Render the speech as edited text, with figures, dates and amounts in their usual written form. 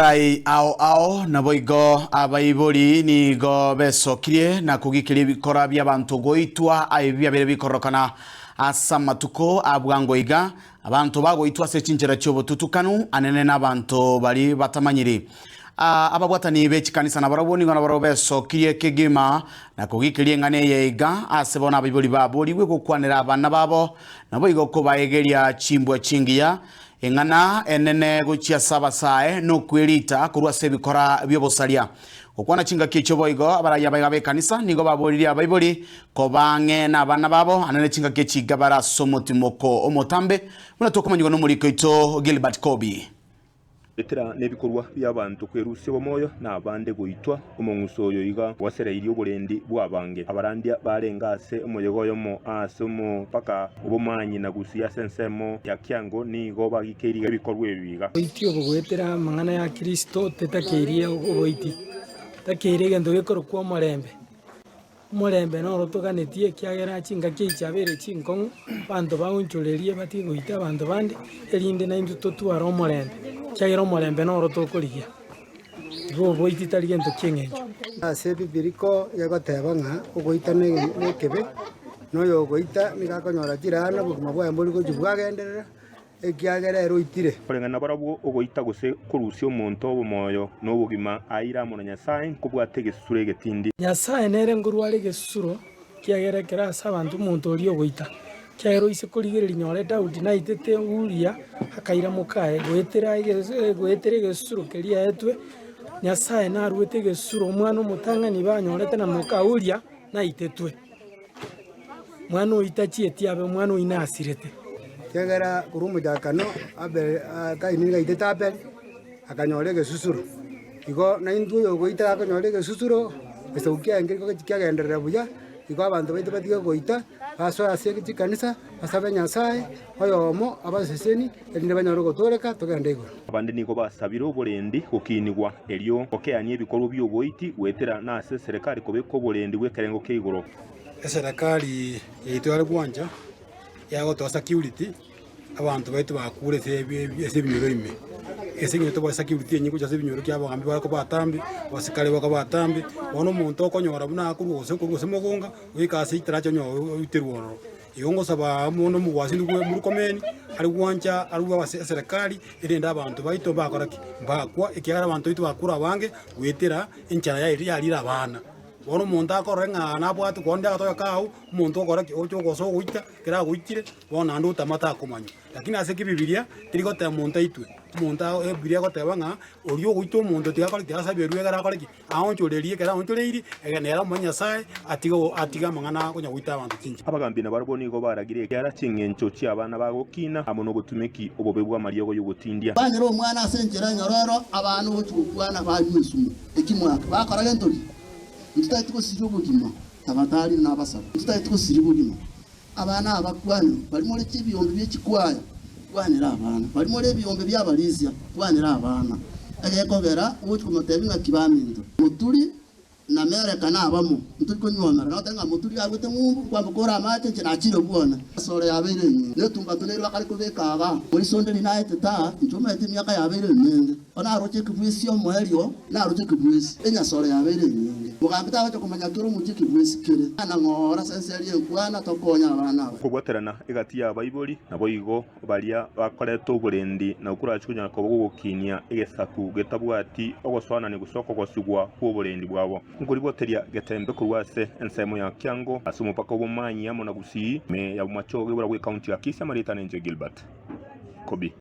Abarai ao ao naboigo abaibori nigo besokirie na kogikeria ebikora bi'abanto goitwa ebi biabeire bikororokana ase amatuko a bwango iga, abanto bagoitwa ase chinchera chi'obotutukanu anene nabanto baria batamanyiri. Ababwatani be chikanisa nabarabwo nigo nabarabwo besokirie kegima na kogikeria eng'ana eye iga ase bono abaibori baborigwe gokwanera abana babo, naboigo kobaegeria chimbwa chingiya Eng'ana enene gochia ase abasae nokwerita korwa ase ebikora bi'obosaria. Gokwana chingaki echio boigo abarai abaiga b'ekanisa nigo baboririe abaibori koba ang'e nabana babo anene chingaki echi iga bare ase omotimoko omotambe, buna tokomanyigwa nomoriko oito Gilbert Kobi. Goetera nebikorwa bi'abanto kwerusia obomoyo na abande goitwa, omong'uso oyo iga gwasereirie oborendi bw'abange. Abarandia barenge ase omoyega oyomo aase omopaka obomanyi na Gusii ase ensemo ya Kiango nigo bagikeirie ebikorwa ebi iga. Oboiti obo goetera amang'ana ya Kristo tetakeirie oboiti, takeire egento gekorokwa omorembe. Omorembe noro toganetie, ekiagera chingaki echi chiabeire chinkong'u, abanto baonchorerie batige goita abanto bande, erinde naintwe totware omorembe, ekiagera omorembe noro tokorigia. Igo oboiti tari gento ki'eng'encho. Ase Ebibiliko egoteba ng'a ogoita nekebe, na oyogoita nigo akonyora chirana, obogima bwaye mbori gochia bwagenderera. Ekiagera ere oitire. Koreng'ana nabarabwo ogoita gose korusia omonto obomoyo na obogima aire amo na Nyasae nkobwate egesusuro egetindi. Nyasae nere nkorware egesusuro, ekiagera ekero ase abanto omonto oria ogoita, ekiagera oise korigereria nyore Daudi naitete Uria akaira mokaye, goetera goetera egesusuro keria aetwe, Nyasae naruete egesusuro omwana omotang'ani banyorete na moka Uria naitetwe. Mwana oyio tachieti abe omwana oyio nasirete. Ekiagera korwa omochakano Abel, Kaini nigo aitete Abel, akanyora egesusuro. Igo naintwe oyogoita gakonyora egesusuro, egesaku kiaye nkeriko gochia kiagenderera buya, igo abanto baito batige goita, basoe ase chikanisa, basabe Nyasaye, oyomo abaseseni, erinde banyore ogotooreka, togende igoro. Abande nigo basabire oborendi gokinigwa, erio gokeania ebikorwa bi'oboiti goetera nase eserekari kobeka oborendi bw'ekerengo kia igoro. Eserekari yaito yare gwancha yagotoa security abanto baito bakure ase ase ebinyoro ime. Ase eng'encho tobwate security enyinge gochia ase ebinyoro ekiagera abagambi bakoba atambe, abasikari bakoba atambe, bono omonto okonyora buna akorwa gose korwa gose mogonga, goika ase etaracha onye oiterwe ororo. Igo ngosaba omonto omogwasi intwe Murkomen are gwancha arue ase eserekari erinde abanto baito mbakora ki? Mbakwa ekiagera abanto baito bakure abange goetera enchara yarire abana. Bono omonto akorore ng'a nabwate konde agatoka kao, omonto okora ki? Ocha ogosa ogoita, ekero agoitire, bono naende otama takomanywa. Lakini ase ekebibiria, teri goteba monto aitwe, omonto ago ebibiria egoteba ng'a oria ogoita omonto tiga akore ki? Tiga asaberwe ekero akore ki? Aonchorerie ekero aonchoreirie, ege nere omonye Nyasaye, atige atige amang'ana akonya goita abanto chinchera. Abagambi nabarabwo nigo baragire ekiara ching'encho chi'abana bagokina amo nobotumeki obobe bw'amariogo y'ogotindia. Kwanera omwana ase enchera enyororo, abana ogochia gokwana banywe esumo. Eki mwaka bakora gento ki? Ntotagete gosiria obogima, tabatarire nabasaba. Ntotagete gosiria obogima. Abana aba kwanera, baria more chibiombe bie chikwaya, kwanera abana. Baria more ebiombe bi'abarisia, kwanera abana. Egekogera ogochia komotebia ng'aki baminto, moturi na Meleka nabamo, ntori konyuomera. Nagoteba ng'a moturi agwete ng'umbu, nkwamboka ore amache, inche nachire bwone. Esoro yabeire enyinge, na etumbato nere bakare kobeka aba. Moiso onde rinaete taa, inche omanyete emiaka yabeire emenge. Bono naroche ekebuesi omoerio, naroche ekebuesi, enyasore yabeire enyinge. Mogambi tagocha komanya kera omochie ekebuesi kere. Ana ng'ora ase ense eria enkwana, tokonye abana aba. Kobwaterana egati y'abaibori, naboigo baria bakoreta oborendi na okorache konyara koba gogokinia egesaku getabwati ogosoanania gose okogosigwa kw'oborendi bwabo. Nkoriboteria getembe korwa ase ensemo ya Kiango ase omopaka o Bomanyi amo na Gusii, ime ya Bomachoge bora bw'ecounty ya Kisii amarieta nenche Gilbert Kobi.